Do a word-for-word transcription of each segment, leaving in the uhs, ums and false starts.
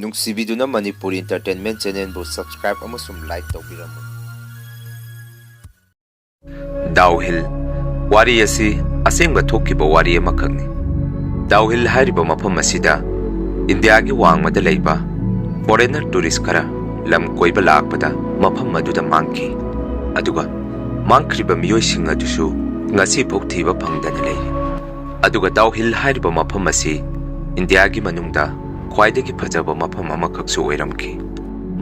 ꯅꯨꯡꯁꯤꯕꯤꯗꯨꯅ Manipuri Entertainment Channelꯕꯨ subscribe ꯑꯃꯁꯨꯡ like ꯇꯧꯕꯤꯔꯝꯃꯨ꯫ ꯗꯥꯎ hill. ꯋꯥꯔꯤ ꯑꯁꯤ ꯑꯁꯦꯡꯕ ꯊꯣꯛꯈꯤꯕ ꯋꯥꯔꯤ ꯑꯃꯈꯛꯅꯤ꯫ ꯗꯥꯎ ꯍꯤꯜ ꯍꯥꯏꯔꯤꯕ ꯃꯐꯝ ꯑꯁꯤꯗ ꯏꯟꯗꯤꯌꯥꯒꯤ ꯋꯥꯡꯃꯗ ꯂꯩꯕ foreigner tourist ꯈꯔ ꯂꯝ ꯀꯣꯏꯕ ꯂꯥꯛꯄꯗ ꯃꯐꯝ ꯑꯗꯨꯗ ꯃꯥꯡꯈꯤ꯫ ꯑꯗꯨꯒ ꯃꯥꯡꯈ꯭ꯔꯤꯕ ꯃꯤꯑꯣꯏꯁꯤꯡ ꯑꯗꯨꯁꯨ ꯉꯁꯤꯐꯥꯎ ꯊꯤꯕ ꯐꯪꯗꯅ ꯂꯩꯔꯤ꯫ ꯑꯗꯨꯒ ꯗꯥꯎ ꯍꯤꯜ ꯍꯥꯏꯔꯤꯕ ꯃꯐꯝ ꯑꯁꯤ ꯏꯟꯗꯤꯌꯥꯒꯤ ꯃꯅꯨꯡꯗ ꯈ꯭ꯋꯥꯏꯗꯒꯤ ꯐꯖꯕ ꯃꯐꯝ ꯑꯃꯈꯛꯁꯨ ꯑꯣꯏꯔꯝꯈꯤ꯫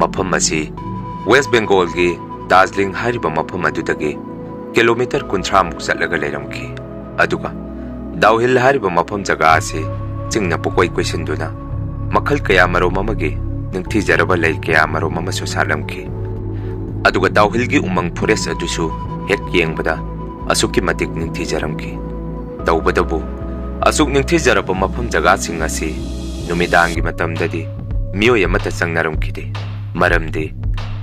ꯃꯐꯝ ꯑꯁꯤ ꯋꯦꯁ ꯕꯦꯡꯒꯣꯜꯒꯤ ꯗꯥꯔꯖꯤꯂꯤꯡ ꯍꯥꯏꯔꯤꯕ ꯃꯐꯝ ꯑꯗꯨꯗꯒꯤ ꯀꯤꯂꯣꯃꯤꯇꯔ ꯀꯨꯟꯊ꯭ꯔꯥꯃꯨꯛ ꯆꯠꯂꯒ ꯂꯩꯔꯝꯈꯤ꯫ ꯑꯗꯨꯒ ꯗꯥꯎ ꯍꯤꯜ ꯍꯥꯏꯔꯤꯕ ꯃꯐꯝ ꯖꯒꯥ ꯑꯁꯤ ꯆꯤꯡꯅ ꯄꯨꯀꯣꯏ ꯀꯣꯏꯁꯤꯟꯗꯨꯅ ꯃꯈꯜ ꯀꯌꯥ ꯃꯔꯨꯝ ꯑꯃꯒꯤ ꯅꯤꯡꯊꯤꯖꯔꯕ ꯂꯩ ꯀꯌꯥ ꯃꯔꯨꯝ ꯑꯃꯁꯨ ꯁꯥꯠꯂꯝꯈꯤ꯫ ꯑꯗꯨꯒ ꯗꯥꯎ ꯍꯤꯜꯒꯤ ꯎꯃꯪ forest ꯑꯗꯨꯁꯨ ꯍꯦꯛ ꯌꯦꯡꯕꯗ ꯑꯁꯨꯛꯀꯤ ꯃꯇꯤꯛ ꯅꯤꯡꯊꯤꯖꯔꯝꯈꯤ꯫ ꯇꯧꯕꯇꯕꯨ, ꯑꯁꯨꯛ ꯅꯤꯡꯊꯤꯖꯔꯕ ꯃꯐꯝ ꯖꯒꯥꯁꯤꯡ ꯑꯁꯤ ꯅꯨꯃꯤꯗꯥꯡꯒꯤ ꯃꯇꯝꯗꯗꯤ ꯃꯤꯑꯣꯏ ꯑꯃꯠꯇ ꯆꯪꯅꯔꯝꯈꯤꯗꯦ꯫ ꯃꯔꯝꯗꯤ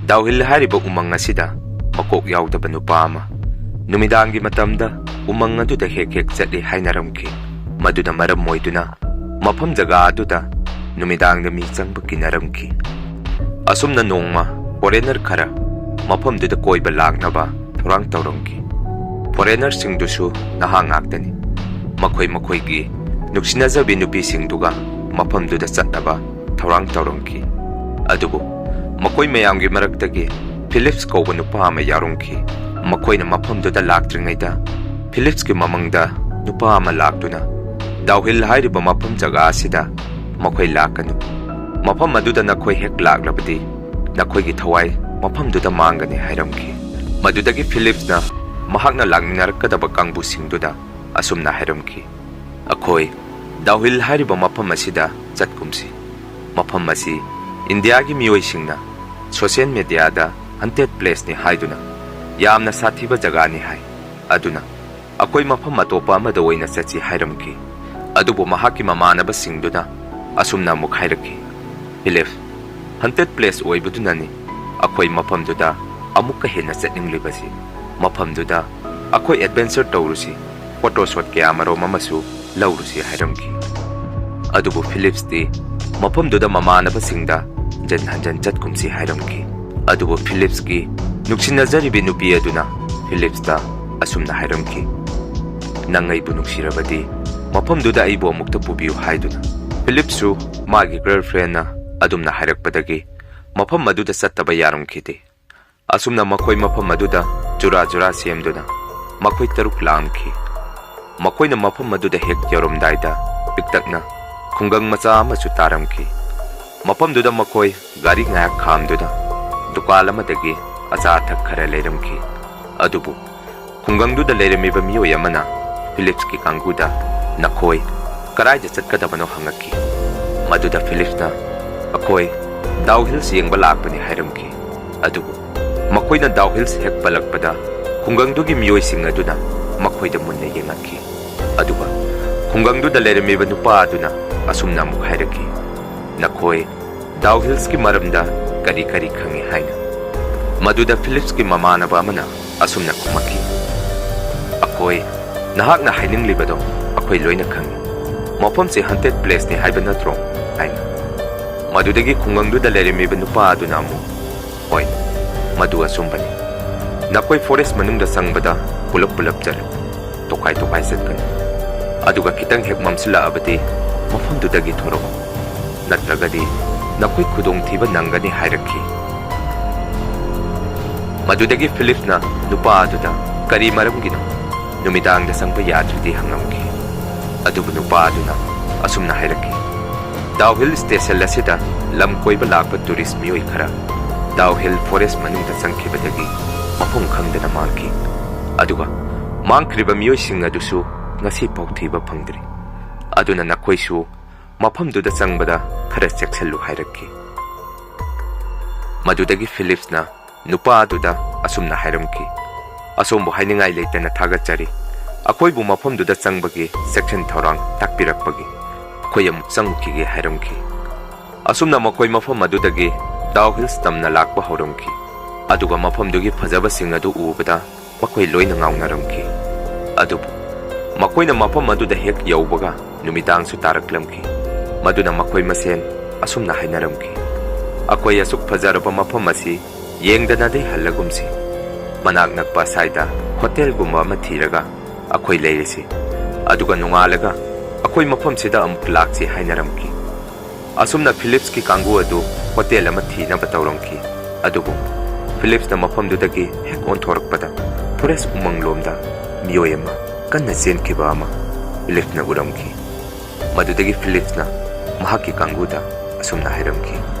ꯗꯥꯎ ꯍꯤꯜ ꯍꯥꯏꯔꯤꯕ ꯎꯃꯪ ꯑꯁꯤꯗ ꯃꯀꯣꯛ ꯌꯥꯎꯗꯕ ꯅꯨꯄꯥ ꯑꯃ ꯅꯨꯃꯤꯗꯥꯡꯒꯤ ꯃꯇꯝꯗ ꯎꯃꯪ ꯑꯗꯨꯗ ꯍꯦꯛ ꯍꯦꯛ ꯆꯠꯂꯤ ꯍꯥꯏꯅꯔꯝꯈꯤ꯫ ꯃꯗꯨꯅ ꯃꯔꯝ ꯑꯣꯏꯗꯨꯅ ꯃꯐꯝ ꯖꯒꯥ ꯑꯗꯨꯗ ꯅꯨꯃꯤꯗꯥꯡꯗ ꯃꯤ ꯆꯪꯕ ꯀꯤꯅꯔꯝꯈꯤ꯫ ꯑꯁꯨꯝꯅ ꯅꯣꯡꯃ foreigner ꯈꯔ ꯃꯐꯝꯗꯨꯗ ꯀꯣꯏꯕ ꯂꯥꯛꯅꯕ ꯊꯧꯔꯥꯡ ꯇꯧꯔꯝꯈꯤ꯫ Foreignerꯁꯤꯡꯗꯨꯁꯨ ꯅꯍꯥ ꯉꯥꯛꯇꯅꯤ꯫ ꯃꯈꯣꯏ ꯃꯈꯣꯏꯒꯤ ꯅꯨꯡꯁꯤꯅꯖꯕꯤ ꯅꯨꯄꯤꯁꯤꯡꯗꯨꯒ ꯃꯐꯝꯗꯨꯗ ꯆꯠꯅꯕ ꯊꯧꯔꯥꯡ ꯇꯧꯔꯝꯈꯤ꯫ ꯑꯗꯨꯕꯨ ꯃꯈꯣꯏ ꯃꯌꯥꯝꯒꯤ ꯃꯔꯛꯇꯒꯤ ꯐꯤꯂꯤꯞꯁ ꯀꯧꯕ ꯅꯨꯄꯥ ꯑꯃ ꯌꯥꯎꯔꯝꯈꯤ꯫ ꯃꯈꯣꯏꯅ ꯃꯐꯝꯗꯨꯗ ꯂꯥꯛꯇ꯭ꯔꯤꯉꯩꯗ ꯐꯤꯂꯤꯞꯁꯀꯤ ꯃꯃꯪꯗ ꯅꯨꯄꯥ ꯑꯃ ꯂꯥꯛꯇꯨꯅ, "ꯗꯥꯎ ꯍꯤꯜ ꯍꯥꯏꯔꯤꯕ ꯃꯐꯝ ꯖꯒꯥ ꯑꯁꯤꯗ ꯃꯈꯣꯏ ꯂꯥꯛꯀꯅꯨ꯫ ꯃꯐꯝ ꯑꯗꯨꯗ ꯅꯈꯣꯏ ꯍꯦꯛ ꯂꯥꯛꯂꯕꯗꯤ ꯅꯈꯣꯏꯒꯤ ꯊꯋꯥꯏ ꯃꯐꯝꯗꯨꯗ ꯃꯥꯡꯒꯅꯤ" ꯍꯥꯏꯔꯝꯈꯤ꯫ ꯃꯗꯨꯗꯒꯤ ꯐꯤꯂꯤꯞꯁꯅ ꯃꯍꯥꯛꯅ ꯂꯥꯛꯃꯤꯟꯅꯔꯛꯀꯗꯕ ꯀꯥꯡꯕꯨꯁꯤꯡꯗꯨꯗ ꯑꯁꯨꯝꯅ ꯍꯥꯏꯔꯝꯈꯤ, "ꯑꯩꯈꯣꯏ ꯗꯥꯎ ꯍꯤꯜ ꯍꯥꯏꯔꯤꯕ ꯃꯐꯝ ꯑꯁꯤꯗ ꯆꯠꯀꯨꯝꯁꯤ꯫ ꯃꯐꯝ ꯑꯁꯤ ꯏꯟꯗꯤꯌꯥꯒꯤ ꯃꯤꯑꯣꯏꯁꯤꯡꯅ social mediaꯗ haunted placeꯅꯤ ꯍꯥꯏꯗꯨꯅ ꯌꯥꯝꯅ ꯁꯥꯊꯤꯕ ꯖꯒꯥꯅꯤ ꯍꯥꯏ꯫ ꯑꯗꯨꯅ ꯑꯩꯈꯣꯏ ꯃꯐꯝ ꯑꯇꯣꯞꯄ ꯑꯃꯗ ꯑꯣꯏꯅ ꯆꯠꯁꯤ" ꯍꯥꯏꯔꯝꯈꯤ꯫ ꯑꯗꯨꯕꯨ ꯃꯍꯥꯛꯀꯤ ꯃꯃꯥꯟꯅꯕꯁꯤꯡꯗꯨꯅ ꯑꯁꯨꯝꯅ ꯑꯃꯨꯛ ꯍꯥꯏꯔꯛꯈꯤ, "ꯐꯤꯂꯤꯞ, haunted place ꯑꯣꯏꯕꯗꯨꯅꯅꯤ ꯑꯩꯈꯣꯏ ꯃꯐꯝꯗꯨꯗ ꯑꯃꯨꯛꯀ ꯍꯦꯟꯅ ꯆꯠꯅꯤꯡꯂꯤꯕꯁꯤ꯫ ꯃꯐꯝꯗꯨꯗ ꯑꯩꯈꯣꯏ adventure ꯇꯧꯔꯨꯁꯤ, photo shot ꯀꯌꯥ ꯃꯔꯨꯝ ꯑꯃꯁꯨ ꯂꯧꯔꯨꯁꯤ" ꯍꯥꯏꯔꯝꯈꯤ꯫ ꯑꯗꯨꯕꯨ ꯐꯤꯂꯤꯞꯁꯇꯤ ꯃꯐꯝꯗꯨꯗ ꯃꯃꯥꯟꯅꯕꯁꯤꯡꯗ ꯍꯟꯖꯟ ꯍꯟꯖꯟ ꯆꯠꯀꯨꯝꯁꯤ ꯍꯥꯏꯔꯝꯈꯤ꯫ ꯑꯗꯨꯕꯨ ꯐꯤꯂꯤꯞꯁꯀꯤ ꯅꯨꯡꯁꯤꯅꯖꯔꯤꯕꯤ ꯅꯨꯄꯤ ꯑꯗꯨꯅ ꯐꯤꯂꯤꯞꯁꯇ ꯑꯁꯨꯝꯅ ꯍꯥꯏꯔꯝꯈꯤ, "ꯅꯪ ꯑꯩꯕꯨ ꯅꯨꯡꯁꯤꯔꯕꯗꯤ ꯃꯐꯝꯗꯨꯗ ꯑꯩꯕꯨ ꯑꯃꯨꯛꯇ ꯄꯨꯕꯤꯌꯨ" ꯍꯥꯏꯗꯨꯅ꯫ ꯐꯤꯂꯤꯞꯁꯨ ꯃꯥꯒꯤ ꯒꯔꯜꯐ꯭ꯔꯦꯟꯅ ꯑꯗꯨꯝꯅ ꯍꯥꯏꯔꯛꯄꯗꯒꯤ ꯃꯐꯝ ꯑꯗꯨꯗ ꯆꯠꯇꯕ ꯌꯥꯔꯝꯈꯤꯗꯦ꯫ ꯑꯁꯨꯝꯅ ꯃꯈꯣꯏ ꯃꯐꯝ ꯑꯗꯨꯗ ꯖꯨꯔꯥ ꯖꯨꯔꯥ ꯁꯦꯝꯗꯨꯅ ꯃꯈꯣꯏ ꯇꯔꯨꯛ ꯂꯥꯛꯂꯝꯈꯤ꯫ ꯃꯈꯣꯏꯅ ꯃꯐꯝ ꯑꯗꯨꯗ ꯍꯦꯛ ꯌꯧꯔꯝꯗꯥꯏꯗ ꯄꯤꯛꯇꯛꯅ ꯈꯨꯡꯒꯪ ꯃꯆꯥ ꯑꯃꯁꯨ ꯇꯥꯔꯝꯈꯤ꯫ ꯃꯐꯝꯗꯨꯗ ꯃꯈꯣꯏ ꯒꯥꯔꯤ ꯉꯥꯏꯍꯥꯛ ꯈꯥꯝꯗꯨꯅ ꯗꯨꯀꯥꯟ ꯑꯃꯗꯒꯤ ꯑꯆꯥ ꯑꯊꯛ ꯈꯔ ꯂꯩꯔꯝꯈꯤ꯫ ꯑꯗꯨꯕꯨ ꯈꯨꯡꯒꯪꯗꯨꯗ ꯂꯩꯔꯝꯃꯤꯕ ꯃꯤꯑꯣꯏ ꯑꯃꯅ ꯐꯤꯂꯤꯞꯁꯀꯤ ꯀꯥꯡꯕꯨꯗ, "ꯅꯈꯣꯏ ꯀꯗꯥꯏꯗ ꯆꯠꯀꯗꯕꯅꯣ?" ꯍꯪꯂꯛꯈꯤ꯫ ꯃꯗꯨꯗ ꯐꯤꯂꯤꯞꯁꯅ, "ꯑꯩꯈꯣꯏ ꯗꯥꯎ ꯍꯤꯜꯁ ꯌꯦꯡꯕ ꯂꯥꯛꯄꯅꯤ" ꯍꯥꯏꯔꯝꯈꯤ꯫ ꯑꯗꯨꯕꯨ ꯃꯈꯣꯏꯅ ꯗꯥꯎ ꯍꯤꯜꯁ ꯍꯦꯛ ꯄꯜꯂꯛꯄꯗ ꯈꯨꯡꯒꯪꯗꯨꯒꯤ ꯃꯤꯑꯣꯏꯁꯤꯡ ꯑꯗꯨꯅ ꯃꯈꯣꯏꯗ ꯃꯨꯟꯅ ꯌꯦꯡꯂꯛꯈꯤ꯫ ꯑꯗꯨꯒ ꯈꯨꯡꯒꯪꯗꯨꯗ ꯂꯩꯔꯝꯃꯤꯕ ꯅꯨꯄꯥ ꯑꯗꯨꯅ ꯑꯁꯨꯝꯅ ꯑꯃꯨꯛ ꯍꯥꯏꯔꯛꯈꯤ, "ꯅꯈꯣꯏ ꯗꯥꯎ ꯍꯤꯜꯁꯀꯤ ꯃꯔꯝꯗ ꯀꯔꯤ ꯀꯔꯤ ꯈꯪꯏ?" ꯍꯥꯏꯅ꯫ ꯃꯗꯨꯗ ꯐꯤꯂꯤꯞꯁꯀꯤ ꯃꯃꯥꯟꯅꯕ ꯑꯃꯅ ꯑꯁꯨꯝꯅ ꯈꯨꯝꯂꯛꯈꯤ, "ꯑꯩꯈꯣꯏ ꯅꯍꯥꯛꯅ ꯍꯥꯏꯅꯤꯡꯂꯤꯕꯗꯣ ꯑꯩꯈꯣꯏ ꯂꯣꯏꯅ ꯈꯪꯏ꯫ ꯃꯐꯝꯁꯤ ꯍꯟꯇꯦꯗ ꯄ꯭ꯂꯦꯁꯅꯤ ꯍꯥꯏꯕ ꯅꯠꯇ꯭ꯔꯣ?" ꯍꯥꯏꯅ꯫ ꯃꯗꯨꯗꯒꯤ ꯈꯨꯡꯒꯪꯗꯨꯗ ꯂꯩꯔꯝꯃꯤꯕ ꯅꯨꯄꯥ ꯑꯗꯨꯅ ꯑꯃꯨꯛ, "ꯍꯣꯏ, ꯃꯗꯨ ꯑꯆꯨꯝꯕꯅꯤ꯫ ꯅꯈꯣꯏ ꯐꯣꯔꯦꯁ ꯃꯅꯨꯡꯗ ꯆꯪꯕꯗ ꯄꯨꯂꯞ ꯄꯨꯂꯞ ꯆꯠꯂꯨ꯫ ꯇꯣꯈꯥꯏ ꯇꯣꯈꯥꯏ ꯆꯠꯀꯅꯨ꯫ ꯑꯗꯨꯒ ꯈꯤꯇꯪ ꯍꯦꯛ ꯃꯝꯁꯤꯜꯂꯛꯂꯕꯗꯤ ꯃꯐꯝꯗꯨꯗꯒꯤ ꯊꯣꯔꯛꯎ꯫ ꯅꯠꯇ꯭ꯔꯒꯗꯤ ꯅꯈꯣꯏ ꯈꯨꯗꯣꯡꯊꯤꯕ ꯅꯪꯒꯅꯤ" ꯍꯥꯏꯔꯛꯈꯤ꯫ ꯃꯗꯨꯗꯒꯤ ꯐꯤꯂꯤꯞꯅ ꯅꯨꯄꯥ ꯑꯗꯨꯗ, "ꯀꯔꯤ ꯃꯔꯝꯒꯤꯅꯣ ꯅꯨꯃꯤꯗꯥꯡꯗ ꯆꯪꯕ ꯌꯥꯗ꯭ꯔꯤꯗꯤ?" ꯍꯪꯂꯝꯈꯤ꯫ ꯑꯗꯨꯕꯨ ꯅꯨꯄꯥ ꯑꯗꯨꯅ ꯑꯁꯨꯝꯅ ꯍꯥꯏꯔꯛꯈꯤ, "ꯗꯥꯎ ꯍꯤꯜ ꯁ꯭ꯇꯦꯁꯟ ꯑꯁꯤꯗ ꯂꯝ ꯀꯣꯏꯕ ꯂꯥꯛꯄ ꯇꯨꯔꯤꯁ ꯃꯤꯑꯣꯏ ꯈꯔ ꯗꯥꯎ ꯍꯤꯜ ꯐꯣꯔꯦꯁ ꯃꯅꯨꯡꯗ ꯆꯪꯈꯤꯕꯗꯒꯤ ꯃꯐꯝ ꯈꯪꯗꯅ ꯃꯥꯡꯈꯤ꯫ ꯑꯗꯨꯒ ꯃꯥꯡꯈ꯭ꯔꯤꯕ ꯃꯤꯑꯣꯏꯁꯤꯡ ꯑꯗꯨꯁꯨ ꯉꯁꯤ ꯐꯥꯎ ꯊꯤꯕ ꯐꯪꯗ꯭ꯔꯤ꯫ ꯑꯗꯨꯅ ꯅꯈꯣꯏꯁꯨ ꯃꯐꯝꯗꯨꯗ ꯆꯪꯕꯗ ꯈꯔ ꯆꯦꯛꯁꯤꯜꯂꯨ" ꯍꯥꯏꯔꯛꯈꯤ꯫ ꯃꯗꯨꯗꯒꯤ ꯐꯤꯂꯤꯞꯁꯅ ꯅꯨꯄꯥ ꯑꯗꯨꯗ ꯑꯁꯨꯝꯅ ꯍꯥꯏꯔꯝꯈꯤ, "ꯑꯁꯣꯝꯕꯨ ꯍꯥꯏꯅꯤꯡꯉꯥꯏ ꯂꯩꯇꯅ ꯊꯥꯒꯠꯆꯔꯤ꯫ ꯑꯩꯈꯣꯏꯕꯨ ꯃꯐꯝꯗꯨꯗ ꯆꯪꯕꯒꯤ ꯆꯦꯛꯁꯤꯟ ꯊꯧꯔꯥꯡ ꯇꯥꯛꯄꯤꯔꯛꯄꯒꯤ꯫ ꯑꯩꯈꯣꯏ ꯑꯃꯨꯛ ꯆꯪꯉꯨꯈꯤꯒꯦ" ꯍꯥꯏꯔꯝꯈꯤ꯫ ꯑꯁꯨꯝꯅ ꯃꯈꯣꯏ ꯃꯐꯝ ꯑꯗꯨꯗꯒꯤ ꯗꯥꯎ ꯍꯤꯜꯁ ꯇꯝꯅ ꯂꯥꯛꯄ ꯍꯧꯔꯝꯈꯤ꯫ ꯑꯗꯨꯒ ꯃꯐꯝꯗꯨꯒꯤ ꯐꯖꯕꯁꯤꯡ ꯑꯗꯨ ꯎꯕꯗ ꯃꯈꯣꯏ ꯂꯣꯏꯅ ꯉꯥꯎꯅꯔꯝꯈꯤ꯫ ꯑꯗꯨꯕꯨ ꯃꯈꯣꯏꯅ ꯃꯐꯝ ꯑꯗꯨꯗ ꯍꯦꯛ ꯌꯧꯕꯒ ꯅꯨꯃꯤꯗꯥꯡꯁꯨ ꯇꯥꯔꯛꯂꯝꯈꯤ꯫ ꯃꯗꯨꯅ ꯃꯈꯣꯏ ꯃꯁꯦꯟ ꯑꯁꯨꯝꯅ ꯍꯥꯏꯅꯔꯝꯈꯤ, "ꯑꯩꯈꯣꯏ ꯑꯁꯨꯛ ꯐꯖꯔꯕ ꯃꯐꯝ ꯑꯁꯤ ꯌꯦꯡꯗꯅꯗꯤ ꯍꯜꯂꯒꯨꯝꯁꯤ꯫ ꯃꯅꯥꯛ ꯅꯛꯄ ꯑꯁꯥꯏꯗ ꯍꯣꯇꯦꯜꯒꯨꯝꯕ ꯑꯃ ꯊꯤꯔꯒ ꯑꯩꯈꯣꯏ ꯂꯩꯔꯁꯤ꯫ ꯑꯗꯨꯒ ꯅꯣꯡꯉꯥꯜꯂꯒ ꯑꯩꯈꯣꯏ ꯃꯐꯝꯁꯤꯗ ꯑꯃꯨꯛ ꯂꯥꯛꯁꯤ" ꯍꯥꯏꯅꯔꯝꯈꯤ꯫ ꯑꯁꯨꯝꯅ ꯐꯤꯂꯤꯞꯁꯀꯤ ꯀꯥꯡꯕꯨ ꯑꯗꯨ ꯍꯣꯇꯦꯜ ꯑꯃ ꯊꯤꯅꯕ ꯇꯧꯔꯝꯈꯤ꯫ ꯑꯗꯨꯕꯨ ꯐꯤꯂꯤꯞꯁꯅ ꯃꯐꯝꯗꯨꯗꯒꯤ ꯍꯦꯛ ꯑꯣꯟꯊꯣꯔꯛꯄꯗ ꯐꯣꯔꯦꯁ ꯎꯃꯪꯂꯣꯝꯗ ꯃꯤꯑꯣꯏ ꯑꯃ ꯀꯟꯅ ꯆꯦꯟꯈꯤꯕ ꯑꯃ ꯐꯤꯂꯤꯞꯁꯅ ꯎꯔꯝꯈꯤ꯫ ꯃꯗꯨꯗꯒꯤ ꯐꯤꯂꯤꯞꯁꯅ ꯃꯍꯥꯛꯀꯤ ꯀꯥꯡꯕꯨꯗ ꯑꯁꯨꯝꯅ ꯍꯥꯏꯔꯝꯈꯤ,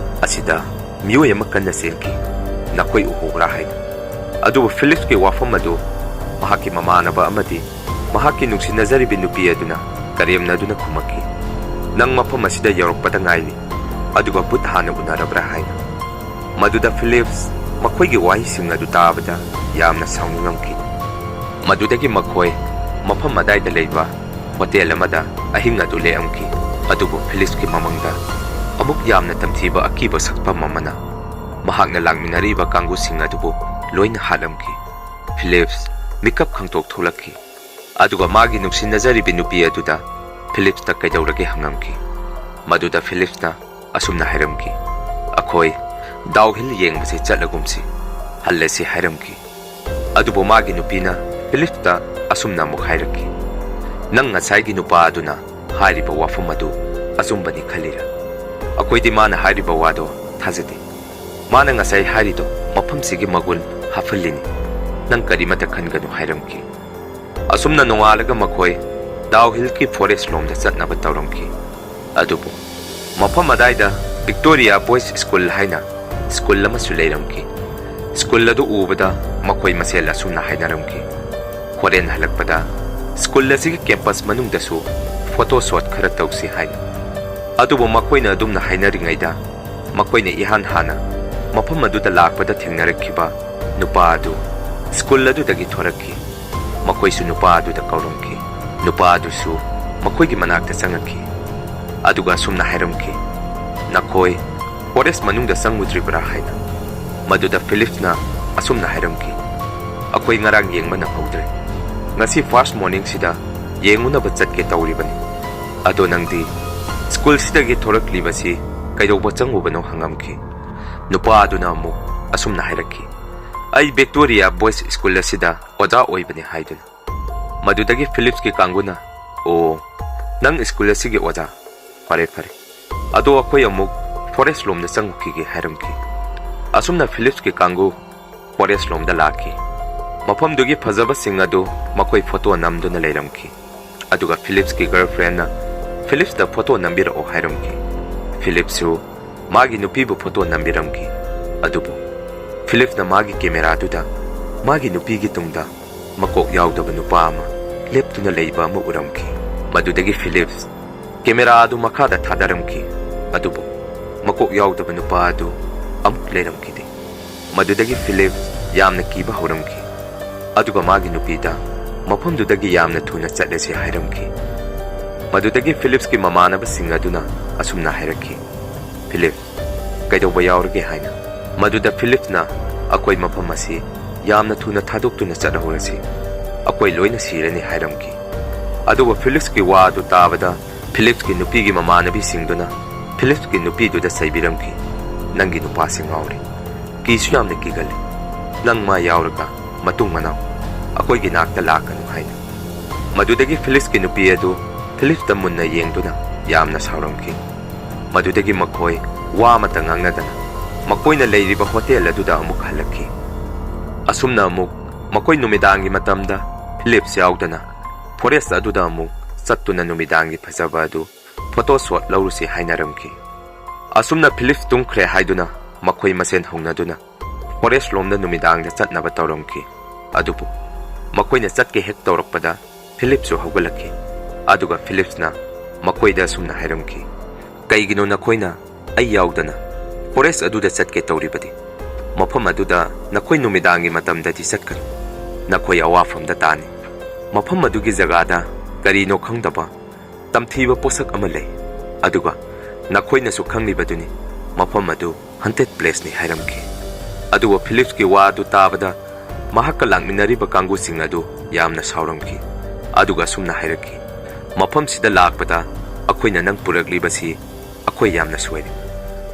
"ꯑꯁꯤꯗ ꯃꯤꯑꯣꯏ ꯑꯃ ꯀꯟꯅ ꯆꯦꯟꯈꯤ, ꯅꯈꯣꯏ ꯎꯍꯧꯕ꯭ꯔꯥ?" ꯍꯥꯏꯅ꯫ ꯑꯗꯨꯕꯨ ꯐꯤꯂꯤꯞꯁꯀꯤ ꯋꯥꯐꯝ ꯑꯗꯨ ꯃꯍꯥꯛꯀꯤ ꯃꯃꯥꯟꯅꯕ ꯑꯃꯗꯤ ꯃꯍꯥꯛꯀꯤ ꯅꯨꯡꯁꯤꯅꯖꯔꯤꯕꯤ ꯅꯨꯄꯤ ꯑꯗꯨꯅ ꯀꯔꯦꯝꯅꯗꯨꯅ ꯈꯨꯝꯃꯛꯈꯤ, "ꯅꯪ ꯃꯐꯝ ꯑꯁꯤꯗ ꯌꯧꯔꯛꯄꯗ ꯉꯥꯏꯔꯤ, ꯑꯗꯨꯒ ꯚꯨꯠ ꯍꯥꯟꯅ ꯎꯅꯔꯕ꯭ꯔꯥ?" ꯍꯥꯏꯅ꯫ ꯃꯗꯨꯗ ꯐꯤꯂꯤꯞꯁ ꯃꯈꯣꯏꯒꯤ ꯋꯥꯍꯩꯁꯤꯡ ꯑꯗꯨ ꯇꯥꯕꯗ ꯌꯥꯝꯅ ꯁꯥꯎꯅꯤꯡꯉꯝꯈꯤ꯫ ꯃꯗꯨꯗꯒꯤ ꯃꯈꯣꯏ ꯃꯐꯝ ꯑꯗꯥꯏꯗ ꯂꯩꯕ ꯍꯣꯇꯦꯜ ꯑꯃꯗ ꯑꯍꯤꯡ ꯑꯗꯨ ꯂꯦꯛꯑꯝꯈꯤ꯫ ꯑꯗꯨꯕꯨ ꯐꯤꯂꯤꯞꯁꯀꯤ ꯃꯃꯪꯗ ꯑꯃꯨꯛ ꯌꯥꯝꯅ ꯇꯝꯊꯤꯕ ꯑꯀꯤꯕ ꯁꯛꯐꯝ ꯑꯃꯅ ꯃꯍꯥꯛꯅ ꯂꯥꯛꯃꯤꯟꯅꯔꯤꯕ ꯀꯥꯡꯕꯨꯁꯤꯡ ꯑꯗꯨꯕꯨ ꯂꯣꯏꯅ ꯍꯥꯠꯂꯝꯈꯤ꯫ ꯐꯤꯂꯤꯞꯁ ꯃꯤꯀꯞ ꯈꯪꯇꯣꯛ ꯊꯣꯛꯂꯛꯈꯤ꯫ ꯑꯗꯨꯒ ꯃꯥꯒꯤ ꯅꯨꯡꯁꯤꯅꯖꯔꯤꯕꯤ ꯅꯨꯄꯤ ꯑꯗꯨꯗ ꯐꯤꯂꯤꯞꯁꯇ ꯀꯩꯗꯧꯔꯒꯦ ꯍꯪꯉꯝꯈꯤ꯫ ꯃꯗꯨꯗ ꯐꯤꯂꯤꯞꯁꯅ ꯑꯁꯨꯝꯅ ꯍꯥꯏꯔꯝꯈꯤ, "ꯑꯩꯈꯣꯏ ꯗꯥꯎ ꯍꯤꯜ ꯌꯦꯡꯕꯁꯤ ꯆꯠꯂꯒꯨꯝꯁꯤ, ꯍꯜꯂꯁꯤ" ꯍꯥꯏꯔꯝꯈꯤ꯫ ꯑꯗꯨꯕꯨ ꯃꯥꯒꯤ ꯅꯨꯄꯤꯅ ꯐꯤꯂꯤꯞꯁꯇ ꯑꯁꯨꯝꯅ ꯑꯃꯨꯛ ꯍꯥꯏꯔꯛꯈꯤ, "ꯅꯪ ꯉꯁꯥꯏꯒꯤ ꯅꯨꯄꯥ ꯑꯗꯨꯅ ꯍꯥꯏꯔꯤꯕ ꯋꯥꯐꯝ ꯑꯗꯨ ꯑꯆꯨꯝꯕꯅꯤ ꯈꯜꯂꯤꯔꯥ? ꯑꯩꯈꯣꯏꯗꯤ ꯃꯥꯅ ꯍꯥꯏꯔꯤꯕ ꯋꯥꯗꯣ ꯊꯥꯖꯗꯦ꯫ ꯃꯥꯅ ꯉꯁꯥꯏ ꯍꯥꯏꯔꯤꯗꯣ ꯃꯐꯝꯁꯤꯒꯤ ꯃꯒꯨꯟ ꯍꯥꯞꯍꯜꯂꯤꯅꯤ꯫ ꯅꯪ ꯀꯔꯤꯃꯠꯇ ꯈꯟꯒꯅꯨ" ꯍꯥꯏꯔꯝꯈꯤ꯫ ꯑꯁꯨꯝꯅ ꯅꯣꯡꯉꯥꯜꯂꯒ ꯃꯈꯣꯏ ꯗꯥꯎ ꯍꯤꯜꯒꯤ ꯐꯣꯔꯦꯁ ꯂꯣꯝꯗ ꯆꯠꯅꯕ ꯇꯧꯔꯝꯈꯤ꯫ ꯑꯗꯨꯕꯨ ꯃꯐꯝ ꯑꯗꯥꯏꯗ ꯚꯤꯛꯇꯣꯔꯤꯌꯥ ꯕꯣꯏꯁ ꯁ꯭ꯀꯨꯜ ꯍꯥꯏꯅ ꯁ꯭ꯀꯨꯜ ꯑꯃꯁꯨ ꯂꯩꯔꯝꯈꯤ꯫ ꯁ꯭ꯀꯨꯜ ꯑꯗꯨ ꯎꯕꯗ ꯃꯈꯣꯏ ꯃꯁꯦꯜ ꯑꯁꯨꯝꯅ ꯍꯥꯏꯅꯔꯝꯈꯤ, "ꯍꯣꯔꯦꯟ ꯍꯜꯂꯛꯄꯗ ꯁ꯭ꯀꯨꯜ ꯑꯁꯤꯒꯤ ꯀꯦꯝꯄꯁ ꯃꯅꯨꯡꯗꯁꯨ ꯐꯣꯇꯣ ꯁꯣꯠ ꯈꯔ ꯇꯧꯁꯤ" ꯍꯥꯏꯅ꯫ ꯑꯗꯨꯕꯨ ꯃꯈꯣꯏꯅ ꯑꯗꯨꯝꯅ ꯍꯥꯏꯅꯔꯤꯉꯩꯗ ꯃꯈꯣꯏꯅ ꯏꯍꯥꯟ ꯍꯥꯟꯅ ꯃꯐꯝ ꯑꯗꯨꯗ ꯂꯥꯛꯄꯗ ꯊꯦꯡꯅꯔꯛꯈꯤꯕ ꯅꯨꯄꯥ ꯑꯗꯨ ꯁ꯭ꯀꯨꯜ ꯑꯗꯨꯗꯒꯤ ꯊꯣꯔꯛꯈꯤ꯫ ꯃꯈꯣꯏꯁꯨ ꯅꯨꯄꯥ ꯑꯗꯨꯗ ꯀꯧꯔꯝꯈꯤ꯫ ꯅꯨꯄꯥ ꯑꯗꯨꯁꯨ ꯃꯈꯣꯏꯒꯤ ꯃꯅꯥꯛꯇ ꯆꯪꯉꯛꯈꯤ꯫ ꯑꯗꯨꯒ ꯑꯁꯨꯝꯅ ꯍꯥꯏꯔꯝꯈꯤ, "ꯅꯈꯣꯏ ꯐꯣꯔꯦꯁ ꯃꯅꯨꯡꯗ ꯆꯪꯉꯨꯗ꯭ꯔꯤꯕ꯭ꯔꯥ?" ꯍꯥꯏꯅ꯫ ꯃꯗꯨꯗ ꯐꯤꯂꯤꯞꯁꯅ ꯑꯁꯨꯝꯅ ꯍꯥꯏꯔꯝꯈꯤ, "ꯑꯩꯈꯣꯏ ꯉꯔꯥꯡ ꯌꯦꯡꯕ ꯅꯪꯍꯧꯗ꯭ꯔꯦ꯫ ꯉꯁꯤ ꯐꯥꯔꯁ ꯃꯣꯔꯅꯤꯡꯁꯤꯗ ꯌꯦꯡꯉꯨꯅꯕ ꯆꯠꯀꯦ ꯇꯧꯔꯤꯕꯅꯤ꯫ ꯑꯗꯣ ꯅꯪꯗꯤ "ꯁ꯭ꯀꯨꯜꯁꯤꯗꯒꯤ ꯊꯣꯔꯛꯂꯤꯕꯁꯤ ꯀꯩꯗꯧꯕ ꯆꯪꯉꯨꯕꯅꯣ?" ꯍꯪꯉꯝꯈꯤ꯫ ꯅꯨꯄꯥ ꯑꯗꯨꯅ ꯑꯃꯨꯛ ꯑꯁꯨꯝꯅ ꯍꯥꯏꯔꯛꯈꯤ, "ꯑꯩ ꯕꯤꯛꯇꯣꯔꯤꯌꯥ ꯕꯣꯏꯁ ꯁ꯭ꯀꯨꯜ ꯑꯁꯤꯗ ꯑꯣꯖꯥ ꯑꯣꯏꯕꯅꯤ" ꯍꯥꯏꯗꯨꯅ꯫ ꯃꯗꯨꯗꯒꯤ ꯐꯤꯂꯤꯞꯁꯀꯤ ꯀꯥꯡꯕꯨꯅ, "ꯑꯣ, ꯅꯪ ꯁ꯭ꯀꯨꯜ ꯑꯁꯤꯒꯤ ꯑꯣꯖꯥ? ꯐꯔꯦ, ꯐꯔꯦ꯫ ꯑꯗꯣ ꯑꯩꯈꯣꯏ ꯑꯃꯨꯛ ꯐꯣꯔꯦꯁ ꯂꯣꯝꯗ ꯆꯪꯉꯨꯈꯤꯒꯦ" ꯍꯥꯏꯔꯝꯈꯤ꯫ ꯑꯁꯨꯝꯅ ꯐꯤꯂꯤꯞꯁꯀꯤ ꯀꯥꯡꯕꯨ ꯐꯣꯔꯦꯁ ꯂꯣꯝꯗ ꯂꯥꯛꯈꯤ꯫ ꯃꯐꯝꯗꯨꯒꯤ ꯐꯖꯕꯁꯤꯡ ꯑꯗꯨ ꯃꯈꯣꯏ ꯐꯣꯇꯣ ꯅꯝꯗꯨꯅ ꯂꯩꯔꯝꯈꯤ꯫ ꯑꯗꯨꯒ ꯐꯤꯂꯤꯞꯁꯀꯤ ꯒꯔꯜꯐ꯭ꯔꯦꯟꯅ ꯐꯤꯂꯤꯞꯁꯇ ꯐꯣꯇꯣ ꯅꯝꯕꯤꯔꯛꯑꯣ ꯍꯥꯏꯔꯝꯈꯤ꯫ ꯐꯤꯂꯤꯞꯁꯨ ꯃꯥꯒꯤ ꯅꯨꯄꯤꯕꯨ ꯐꯣꯇꯣ ꯅꯝꯕꯤꯔꯝꯈꯤ꯫ ꯑꯗꯨꯕꯨ ꯐꯤꯂꯤꯞꯁꯅ ꯃꯥꯒꯤ ꯀꯦꯃꯦꯔꯥꯗꯨꯗ ꯃꯥꯒꯤ ꯅꯨꯄꯤꯒꯤ ꯇꯨꯡꯗ ꯃꯀꯣꯛ ꯌꯥꯎꯗꯕ ꯅꯨꯄꯥ ꯑꯃ ꯂꯦꯞꯇꯨꯅ ꯂꯩꯕ ꯑꯃ ꯎꯔꯝꯈꯤ꯫ ꯃꯗꯨꯗꯒꯤ ꯐꯤꯂꯤꯞꯁ ꯀꯦꯃꯦꯔꯥ ꯑꯗꯨ ꯃꯈꯥꯗ ꯊꯥꯗꯔꯝꯈꯤ꯫ ꯑꯗꯨꯕꯨ ꯃꯀꯣꯛ ꯌꯥꯎꯗꯕ ꯅꯨꯄꯥ ꯑꯗꯨ ꯑꯃꯨꯛ ꯂꯩꯔꯝꯈꯤꯗꯦ꯫ ꯃꯗꯨꯗꯒꯤ ꯐꯤꯂꯤꯞꯁ ꯌꯥꯝꯅ ꯀꯤꯕ ꯍꯧꯔꯝꯈꯤ꯫ ꯑꯗꯨꯒ ꯃꯥꯒꯤ ꯅꯨꯄꯤꯗ ꯃꯐꯝꯗꯨꯗꯒꯤ ꯌꯥꯝꯅ ꯊꯨꯅ ꯆꯠꯂꯁꯤ ꯍꯥꯏꯔꯝꯈꯤ꯫ ꯃꯗꯨꯗꯒꯤ ꯐꯤꯂꯤꯞꯁꯀꯤ ꯃꯃꯥꯟꯅꯕꯁꯤꯡ ꯑꯗꯨꯅ ꯑꯁꯨꯝꯅ ꯍꯥꯏꯔꯛꯈꯤ, "ꯐꯤꯂꯤꯞ, ꯀꯩꯗꯧꯕ ꯌꯥꯎꯔꯒꯦ?" ꯍꯥꯏꯅ꯫ ꯃꯗꯨꯗ ꯐꯤꯂꯤꯞꯁꯅ, "ꯑꯩꯈꯣꯏ ꯃꯐꯝ ꯑꯁꯤ ꯌꯥꯝꯅ ꯊꯨꯅ ꯊꯥꯗꯣꯛꯇꯨꯅ ꯆꯠꯍꯧꯔꯁꯤ꯫ ꯑꯩꯈꯣꯏ ꯂꯣꯏꯅ ꯁꯤꯔꯅꯤ" ꯍꯥꯏꯔꯝꯈꯤ꯫ ꯑꯗꯨꯕꯨ ꯐꯤꯂꯤꯞꯁꯀꯤ ꯋꯥ ꯑꯗꯨ ꯇꯥꯕꯗ ꯐꯤꯂꯤꯞꯁꯀꯤ ꯅꯨꯄꯤꯒꯤ ꯃꯃꯥꯟꯅꯕꯤꯁꯤꯡꯗꯨꯅ ꯐꯤꯂꯤꯞꯁꯀꯤ ꯅꯨꯄꯤꯗꯨꯗ ꯆꯩꯕꯤꯔꯝꯈꯤ, "ꯅꯪꯒꯤ ꯅꯨꯄꯥꯁꯤ ꯉꯥꯎꯔꯦ꯫ ꯀꯤꯁꯨ ꯌꯥꯝꯅ ꯀꯤꯒꯜꯂꯤ꯫ ꯅꯪ ꯃꯥ ꯌꯥꯎꯔꯒ ꯃꯇꯨꯡ ꯃꯅꯥꯎ ꯑꯩꯈꯣꯏꯒꯤ ꯅꯥꯛꯇ ꯂꯥꯛꯀꯅꯨ" ꯍꯥꯏꯅ꯫ ꯃꯗꯨꯗꯒꯤ ꯐꯤꯂꯤꯞꯁꯀꯤ ꯅꯨꯄꯤ ꯑꯗꯨ ꯐꯤꯂꯤꯞꯁꯇ ꯃꯨꯟꯅ ꯌꯦꯡꯗꯨꯅ ꯌꯥꯝꯅ ꯁꯥꯎꯔꯝꯈꯤ꯫ ꯃꯗꯨꯗꯒꯤ ꯃꯈꯣꯏ ꯋꯥ ꯑꯃꯠꯇ ꯉꯥꯡꯅꯗꯅ ꯃꯈꯣꯏꯅ ꯂꯩꯔꯤꯕ ꯍꯣꯇꯦꯜ ꯑꯗꯨꯗ ꯑꯃꯨꯛ ꯍꯜꯂꯛꯈꯤ꯫ ꯑꯁꯨꯝꯅ ꯑꯃꯨꯛ ꯃꯈꯣꯏ ꯅꯨꯃꯤꯗꯥꯡꯒꯤ ꯃꯇꯝꯗ ꯐꯤꯂꯤꯞꯁ ꯌꯥꯎꯗꯅ ꯐꯣꯔꯦꯁ ꯑꯗꯨꯗ ꯑꯃꯨꯛ ꯆꯠꯇꯨꯅ ꯅꯨꯃꯤꯗꯥꯡꯒꯤ ꯐꯖꯕ ꯑꯗꯨ ꯐꯣꯇꯣ ꯁꯣꯠ ꯂꯧꯔꯨꯁꯤ ꯍꯥꯏꯅꯔꯝꯈꯤ꯫ ꯑꯁꯨꯝꯅ ꯐꯤꯂꯤꯞꯁ ꯇꯨꯝꯈ꯭ꯔꯦ ꯍꯥꯏꯗꯨꯅ ꯃꯈꯣꯏ ꯃꯁꯦꯟ ꯍꯧꯅꯗꯨꯅ ꯐꯣꯔꯦꯁ ꯂꯣꯝꯗ ꯅꯨꯃꯤꯗꯥꯡꯗ ꯆꯠꯅꯕ ꯇꯧꯔꯝꯈꯤ꯫ ꯑꯗꯨꯕꯨ ꯃꯈꯣꯏꯅ ꯆꯠꯀꯦ ꯍꯦꯛ ꯇꯧꯔꯛꯄꯗ ꯐꯤꯂꯤꯞꯁꯨ ꯍꯧꯒꯠꯂꯛꯈꯤ꯫ ꯑꯗꯨꯒ ꯐꯤꯂꯤꯞꯁꯅ ꯃꯈꯣꯏꯗ ꯑꯁꯨꯝꯅ ꯍꯥꯏꯔꯝꯈꯤ, "ꯀꯩꯒꯤꯅꯣ ꯅꯈꯣꯏꯅ ꯑꯩ ꯌꯥꯎꯗꯅ ꯐꯣꯔꯦꯁ ꯑꯗꯨꯗ ꯆꯠꯀꯦ ꯇꯧꯔꯤꯕꯗꯤ? ꯃꯐꯝ ꯑꯗꯨꯗ ꯅꯈꯣꯏ ꯅꯨꯃꯤꯗꯥꯡꯒꯤ ꯃꯇꯝꯗꯗꯤ ꯆꯠꯀꯅꯨ꯫ ꯅꯈꯣꯏ ꯑꯋꯥꯐꯝꯗ ꯇꯥꯅꯤ꯫ ꯃꯐꯝ ꯑꯗꯨꯒꯤ ꯖꯒꯥꯗ ꯀꯔꯤꯅꯣ ꯈꯪꯗꯕ ꯇꯝꯊꯤꯕ ꯄꯣꯠꯁꯛ ꯑꯃ ꯂꯩ꯫ ꯑꯗꯨꯒ ꯅꯈꯣꯏꯅꯁꯨ ꯈꯪꯂꯤꯕꯗꯨꯅꯤ, ꯃꯐꯝ ꯑꯗꯨ ꯍꯟꯇꯦꯗ ꯄ꯭ꯂꯦꯁꯅꯤ" ꯍꯥꯏꯔꯝꯈꯤ꯫ ꯑꯗꯨꯒ ꯐꯤꯂꯤꯞꯁꯀꯤ ꯋꯥ ꯑꯗꯨ ꯇꯥꯕꯗ ꯃꯍꯥꯛꯀ ꯂꯥꯛꯃꯤꯟꯅꯔꯤꯕ ꯀꯥꯡꯕꯨꯁꯤꯡ ꯑꯗꯨ ꯌꯥꯝꯅ ꯁꯥꯎꯔꯝꯈꯤ꯫ ꯑꯗꯨꯒ ꯑꯁꯨꯝꯅ ꯍꯥꯏꯔꯛꯈꯤ, "ꯃꯐꯝꯁꯤꯗ ꯂꯥꯛꯄꯗ "ꯑꯩꯈꯣꯏꯅ ꯅꯪ ꯄꯨꯔꯛꯂꯤꯕꯁꯤ ꯑꯩꯈꯣꯏ ꯌꯥꯝꯅ ꯁꯣꯏꯔꯦ,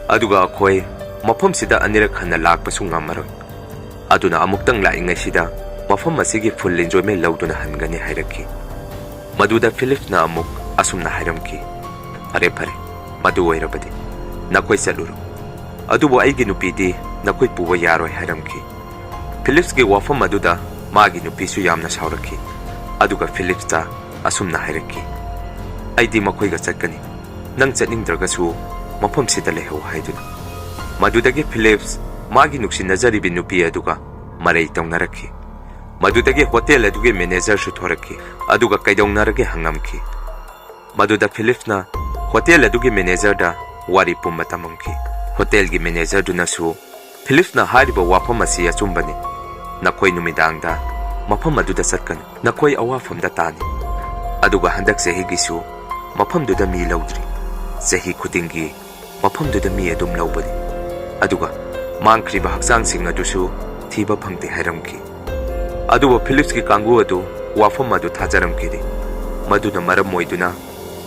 ꯑꯗꯨꯒ ꯑꯩꯈꯣꯏ ꯃꯐꯝꯁꯤꯗ ꯑꯅꯤꯔꯛ ꯍꯟꯅ ꯂꯥꯛꯄꯁꯨ ꯉꯝꯃꯔꯣꯏ꯫ ꯑꯗꯨꯅ ꯑꯃꯨꯛꯇꯪ ꯂꯥꯛꯏꯉꯩꯁꯤꯗ ꯃꯐꯝ ꯑꯁꯤꯒꯤ full enjoyment ꯂꯧꯗꯨꯅ ꯍꯟꯒꯅꯤ" ꯍꯥꯏꯔꯛꯈꯤ꯫ ꯃꯗꯨꯗ ꯐꯤꯂꯤꯞꯁꯅ ꯑꯃꯨꯛ ꯑꯁꯨꯝꯅ ꯍꯥꯏꯔꯝꯈꯤ, "ꯐꯔꯦ, ꯐꯔꯦ, ꯃꯗꯨ ꯑꯣꯏꯔꯕꯗꯤ ꯅꯈꯣꯏ ꯆꯠꯂꯨꯔꯣ, ꯑꯗꯨꯕꯨ ꯑꯩꯒꯤ ꯅꯨꯄꯤꯗꯤ ꯅꯈꯣꯏ ꯄꯨꯕ ꯌꯥꯔꯣꯏ" ꯍꯥꯏꯔꯝꯈꯤ꯫ ꯐꯤꯂꯤꯞꯁꯀꯤ ꯋꯥꯐꯝ ꯑꯗꯨꯗ ꯃꯥꯒꯤ ꯅꯨꯄꯤꯁꯨ ꯌꯥꯝꯅ ꯁꯥꯎꯔꯛꯈꯤ, ꯑꯗꯨꯒ ꯐꯤꯂꯤꯞꯁꯇ ꯑꯁꯨꯝꯅ ꯍꯥꯏꯔꯛꯈꯤ, "ꯑꯩꯗꯤ ꯃꯈꯣꯏꯒ ꯆꯠꯀꯅꯤ, ꯅꯪ ꯆꯠꯅꯤꯡꯗ꯭ꯔꯒꯁꯨ ꯃꯐꯝꯁꯤꯗ ꯂꯩꯍꯧ" ꯍꯥꯏꯗꯨꯅ꯫ ꯃꯗꯨꯗꯒꯤ ꯐꯤꯂꯤꯞꯁ ꯃꯥꯒꯤ ꯅꯨꯡꯁꯤꯅꯖꯔꯤꯕꯤ ꯅꯨꯄꯤ ꯑꯗꯨꯒ ꯃꯔꯩ ꯇꯧꯅꯔꯛꯈꯤ꯫ ꯃꯗꯨꯗꯒꯤ ꯍꯣꯇꯦꯜ ꯑꯗꯨꯒꯤ ꯃꯦꯅꯦꯖꯔꯁꯨ ꯊꯣꯔꯛꯈꯤ, ꯑꯗꯨꯒ ꯀꯩꯗꯧꯅꯔꯒꯦ ꯍꯪꯉꯝꯈꯤ꯫ ꯃꯗꯨꯗ ꯐꯤꯂꯤꯞꯁꯅ ꯍꯣꯇꯦꯜ ꯑꯗꯨꯒꯤ ꯃꯦꯅꯦꯖꯔꯗ ꯋꯥꯔꯤ ꯄꯨꯝꯕ ꯇꯝꯃꯝꯈꯤ꯫ ꯍꯣꯇꯦꯜꯒꯤ ꯃꯦꯅꯦꯖꯔꯗꯨꯅꯁꯨ ꯐꯤꯂꯤꯞꯁꯅ ꯍꯥꯏꯔꯤꯕ ꯋꯥꯐꯝ ꯑꯁꯤ ꯑꯆꯨꯝꯕꯅꯤ꯫ ꯅꯈꯣꯏ ꯅꯨꯃꯤꯗꯥꯡꯗ ꯃꯐꯝ ꯑꯗꯨꯗ ꯆꯠꯀꯅꯨ꯫ ꯅꯈꯣꯏ ꯑꯋꯥꯐꯝꯗ ꯇꯥꯅꯤ꯫ ꯑꯗꯨꯒ ꯍꯟꯗꯛ ꯆꯍꯤꯒꯤꯁꯨ ꯃꯐꯝꯗꯨꯗ ꯃꯤ ꯂꯧꯗ꯭ꯔꯤ꯫ ꯆꯍꯤ ꯈꯨꯗꯤꯡꯒꯤ ꯃꯐꯝꯗꯨꯗ ꯃꯤ ꯑꯗꯨꯝ ꯂꯧꯕꯅꯤ꯫ ꯑꯗꯨꯒ ꯃꯥꯡꯈ꯭ꯔꯤꯕ ꯍꯛꯆꯥꯡꯁꯤꯡ ꯑꯗꯨꯁꯨ ꯊꯤꯕ ꯐꯪꯗꯦ" ꯍꯥꯏꯔꯝꯈꯤ꯫ ꯑꯗꯨꯕꯨ ꯐꯤꯂꯤꯞꯁꯀꯤ ꯀꯥꯡꯕꯨ ꯑꯗꯨ ꯋꯥꯐꯝ ꯑꯗꯨ ꯊꯥꯖꯔꯝꯈꯤꯗꯦ꯫ ꯃꯗꯨꯅ ꯃꯔꯝ ꯑꯣꯏꯗꯨꯅ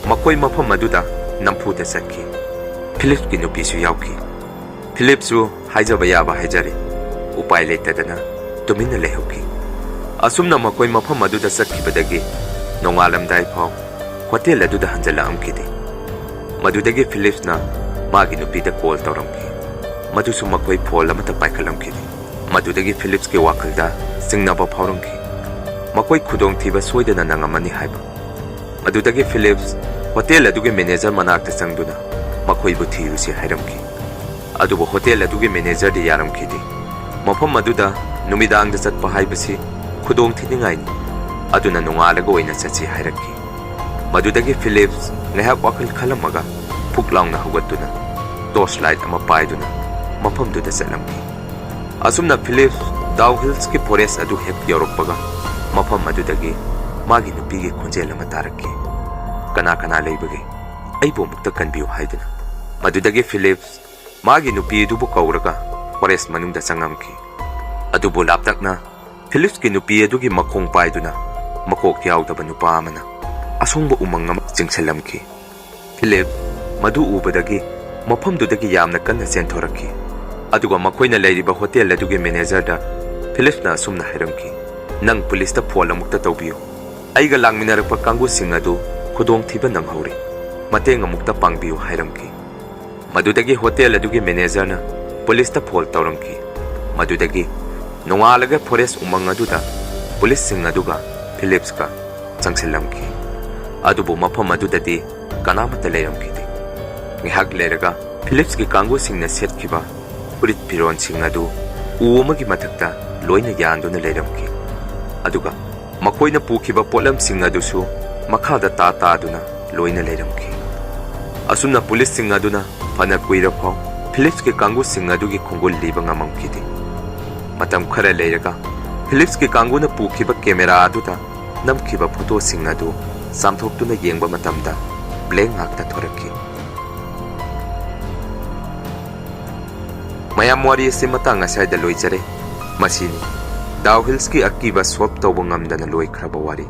ꯃꯈꯣꯏ ꯃꯐꯝ ꯑꯗꯨꯗ ꯅꯝꯐꯨꯗ ꯆꯠꯈꯤ꯫ ꯐꯤꯂꯤꯞꯁꯀꯤ ꯅꯨꯄꯤꯁꯨ ꯌꯥꯎꯈꯤ꯫ ꯐꯤꯂꯤꯞꯁꯨ ꯍꯥꯏꯖꯕ ꯌꯥꯕ ꯍꯥꯏꯖꯔꯦ, ꯎꯄꯥꯏ ꯂꯩꯇꯗꯅ ꯇꯨꯃꯤꯟꯅ ꯂꯩꯍꯧꯈꯤ꯫ ꯑꯁꯨꯝꯅ ꯃꯈꯣꯏ ꯃꯐꯝ ꯑꯗꯨꯗ ꯆꯠꯈꯤꯕꯗꯒꯤ ꯅꯣꯡꯉꯥꯜꯂꯝꯗꯥꯏ ꯐꯥꯎ ꯍꯣꯇꯦꯜ ꯑꯗꯨꯗ ꯍꯟꯖꯜꯂꯛꯑꯝꯈꯤꯗꯦ꯫ ꯃꯗꯨꯗꯒꯤ ꯐꯤꯂꯤꯞꯁꯅ ꯃꯥꯒꯤ ꯅꯨꯄꯤꯗ ꯀꯣꯜ ꯇꯧꯔꯝꯈꯤ꯫ ꯃꯗꯨꯁꯨ ꯃꯈꯣꯏ ꯐꯣꯟ ꯑꯃꯠꯇ ꯄꯥꯏꯈꯠꯂꯝꯈꯤꯗꯦ꯫ ꯃꯗꯨꯗꯒꯤ ꯐꯤꯂꯤꯞꯁꯀꯤ ꯋꯥꯈꯜꯗ ꯆꯤꯡꯅꯕ ꯐꯥꯎꯔꯝꯈꯤ꯫ ꯃꯈꯣꯏ ꯈꯨꯗꯣꯡꯊꯤꯕ ꯁꯣꯏꯗꯅ ꯅꯪꯉꯝꯃꯅꯤ ꯍꯥꯏꯕ꯫ ꯃꯗꯨꯗꯒꯤ ꯐꯤꯂꯤꯞꯁ ꯍꯣꯇꯦꯜ ꯑꯗꯨꯒꯤ ꯃꯦꯅꯦꯖꯔ ꯃꯅꯥꯛꯇ ꯆꯪꯗꯨꯅ ꯃꯈꯣꯏꯕꯨ ꯊꯤꯔꯨꯁꯤ ꯍꯥꯏꯔꯝꯈꯤ꯫ ꯑꯗꯨꯕꯨ ꯍꯣꯇꯦꯜ ꯑꯗꯨꯒꯤ ꯃꯦꯅꯦꯖꯔꯗꯤ ꯌꯥꯔꯝꯈꯤꯗꯦ꯫ ꯃꯐꯝ ꯑꯗꯨꯗ ꯅꯨꯃꯤꯗꯥꯡꯗ ꯆꯠꯄ ꯍꯥꯏꯕꯁꯤ ꯈꯨꯗꯣꯡ ꯊꯤꯅꯤꯡꯉꯥꯏꯅꯤ, ꯑꯗꯨꯅ ꯅꯣꯡꯉꯥꯜꯂꯒ ꯑꯣꯏꯅ ꯆꯠꯁꯤ ꯍꯥꯏꯔꯛꯈꯤ꯫ ꯃꯗꯨꯗꯒꯤ ꯐꯤꯂꯤꯞꯁ ꯉꯥꯏꯍꯥꯛ ꯋꯥꯈꯜ ꯈꯜꯂꯝꯃꯒ ꯐꯨꯛ ꯂꯥꯎꯅ ꯍꯧꯒꯠꯇꯨꯅ ꯇꯣꯔꯆ ꯂꯥꯏꯠ ꯑꯃ ꯄꯥꯏꯗꯨꯅ ꯃꯐꯝꯗꯨꯗ ꯆꯠꯂꯝꯈꯤ꯫ ꯑꯁꯨꯝꯅ ꯐꯤꯂꯤꯞꯁ ꯗꯥꯎ ꯍꯤꯜꯁꯀꯤ ꯐꯣꯔꯦꯁ ꯑꯗꯨ ꯍꯦꯛ ꯌꯧꯔꯛꯄꯒ ꯃꯐꯝ ꯑꯗꯨꯗꯒꯤ ꯃꯥꯒꯤ ꯅꯨꯄꯤꯒꯤ ꯈꯣꯟꯖꯦꯜ ꯑꯃ ꯇꯥꯔꯛꯈꯤ, "ꯀꯅꯥ ꯀꯅꯥ ꯂꯩꯕꯒꯦ? ꯑꯩꯕꯨ ꯑꯃꯨꯛꯇ ꯀꯟꯕꯤꯌꯨ" ꯍꯥꯏꯗꯨꯅ꯫ ꯃꯗꯨꯗꯒꯤ ꯐꯤꯂꯤꯞꯁ ꯃꯥꯒꯤ ꯅꯨꯄꯤ ꯑꯗꯨꯕꯨ ꯀꯧꯔꯒ ꯐꯣꯔꯦꯁ ꯃꯅꯨꯡꯗ ꯆꯪꯉꯝꯈꯤ꯫ ꯑꯗꯨꯕꯨ ꯂꯥꯞꯇꯛꯅ ꯐꯤꯂꯤꯞꯁꯀꯤ ꯅꯨꯄꯤ ꯑꯗꯨꯒꯤ ꯃꯈꯣꯡ ꯄꯥꯏꯗꯨꯅ ꯃꯀꯣꯛ ꯌꯥꯎꯗꯕ ꯅꯨꯄꯥ ꯑꯃꯅ ꯑꯁꯣꯡꯕ ꯎꯃꯪ ꯑꯃ ꯆꯤꯡꯁꯤꯜꯂꯝꯈꯤ꯫ ꯐꯤꯂꯤꯞ ꯃꯗꯨ ꯎꯕꯗꯒꯤ ꯃꯐꯝꯗꯨꯗꯒꯤ ꯌꯥꯝꯅ ꯀꯟꯅ ꯆꯦꯟꯊꯣꯔꯛꯈꯤ꯫ ꯑꯗꯨꯒ ꯃꯈꯣꯏꯅ ꯂꯩꯔꯤꯕ ꯍꯣꯇꯦꯜ ꯑꯗꯨꯒꯤ ꯃꯦꯅꯦꯖꯔꯗ ꯐꯤꯂꯤꯞꯁꯅ ꯑꯁꯨꯝꯅ ꯍꯥꯏꯔꯝꯈꯤ, "ꯅꯪ ꯄꯨꯂꯤꯁꯇ ꯐꯣꯟ ꯑꯃꯨꯛꯇ ꯇꯧꯕꯤꯌꯨ꯫ ꯑꯩꯒ ꯂꯥꯛꯃꯤꯟꯅꯔꯛꯄ ꯀꯥꯡꯕꯨꯁꯤꯡ ꯑꯗꯨ ꯈꯨꯗꯣꯡꯊꯤꯕ ꯅꯪꯍꯧꯔꯦ꯫ ꯃꯇꯦꯡ ꯑꯃꯨꯛꯇ ꯄꯥꯡꯕꯤꯌꯨ" ꯍꯥꯏꯔꯝꯈꯤ꯫ ꯃꯗꯨꯗꯒꯤ ꯍꯣꯇꯦꯜ ꯑꯗꯨꯒꯤ ꯃꯦꯅꯦꯖꯔꯅ ꯄꯨꯂꯤꯁꯇ ꯐꯣꯟ ꯇꯧꯔꯝꯈꯤ꯫ ꯃꯗꯨꯗꯒꯤ ꯅꯣꯡꯉꯥꯜꯂꯒ ꯐꯣꯔꯦꯁ ꯎꯃꯪ ꯑꯗꯨꯗ ꯄꯨꯂꯤꯁꯁꯤꯡ ꯑꯗꯨꯒ ꯐꯤꯂꯤꯞꯁꯀ ꯆꯪꯁꯤꯜꯂꯝꯈꯤ꯫ ꯑꯗꯨꯕꯨ ꯃꯐꯝ ꯑꯗꯨꯗꯗꯤ ꯀꯅꯥꯃꯠꯇ ꯂꯩꯔꯝꯈꯤꯗꯦ꯫ ꯉꯥꯏꯍꯥꯛ ꯂꯩꯔꯒ ꯐꯤꯂꯤꯞꯁꯀꯤ ꯀꯥꯡꯕꯨꯁꯤꯡꯅ ꯁꯦꯠꯈꯤꯕ ꯐꯨꯔꯤꯠ ꯐꯤꯔꯣꯟꯁꯤꯡ ꯑꯗꯨ ꯎ ꯑꯃꯒꯤ ꯃꯊꯛꯇ ꯂꯣꯏꯅ ꯌꯥꯟꯗꯨꯅ ꯂꯩꯔꯝꯈꯤ꯫ ꯑꯗꯨꯒ ꯃꯈꯣꯏꯅ ꯄꯨꯈꯤꯕ ꯄꯣꯠꯂꯝꯁꯤꯡ ꯑꯗꯨꯁꯨ ꯃꯈꯥꯗ ꯇꯥ ꯇꯥꯗꯨꯅ ꯂꯣꯏꯅ ꯂꯩꯔꯝꯈꯤ꯫ ꯑꯁꯨꯝꯅ ꯄꯨꯂꯤꯁꯁꯤꯡ ꯑꯗꯨꯅ ꯐꯅ ꯀꯨꯏꯔꯐꯥꯎ ꯐꯤꯂꯤꯞꯁꯀꯤ ꯀꯥꯡꯕꯨꯁꯤꯡ ꯑꯗꯨꯒꯤ ꯈꯣꯡꯒꯨꯜ ꯂꯤꯕ ꯉꯝꯃꯝꯈꯤꯗꯦ꯫ ꯃꯇꯝ ꯈꯔ ꯂꯩꯔꯒ ꯐꯤꯂꯤꯞꯁꯀꯤ ꯀꯥꯡꯕꯨꯅ ꯄꯨꯈꯤꯕ ꯀꯦꯃꯦꯔꯥ ꯑꯗꯨꯗ ꯅꯝꯈꯤꯕ ꯐꯣꯇꯣꯁꯤꯡ ꯑꯗꯨ ꯆꯥꯝꯊꯣꯛꯇꯨꯅ ꯌꯦꯡꯕ ꯃꯇꯝꯗ ꯕ꯭ꯂꯦꯡ ꯉꯥꯛꯇ ꯊꯣꯔꯛꯈꯤ꯫ ꯃꯌꯥꯝ, ꯋꯥꯔꯤ ꯑꯁꯤ ꯃꯇꯥꯡ ꯑꯁ꯭ꯋꯥꯏꯗ ꯂꯣꯏꯖꯔꯦ꯫ ꯃꯁꯤꯅꯤ ꯗꯥꯎ ꯍꯤꯜꯁꯀꯤ ꯑꯀꯤꯕ ꯁꯣꯜꯕ ꯇꯧꯕ ꯉꯝꯗꯅ ꯂꯣꯏꯈ꯭ꯔꯕ ꯋꯥꯔꯤ꯫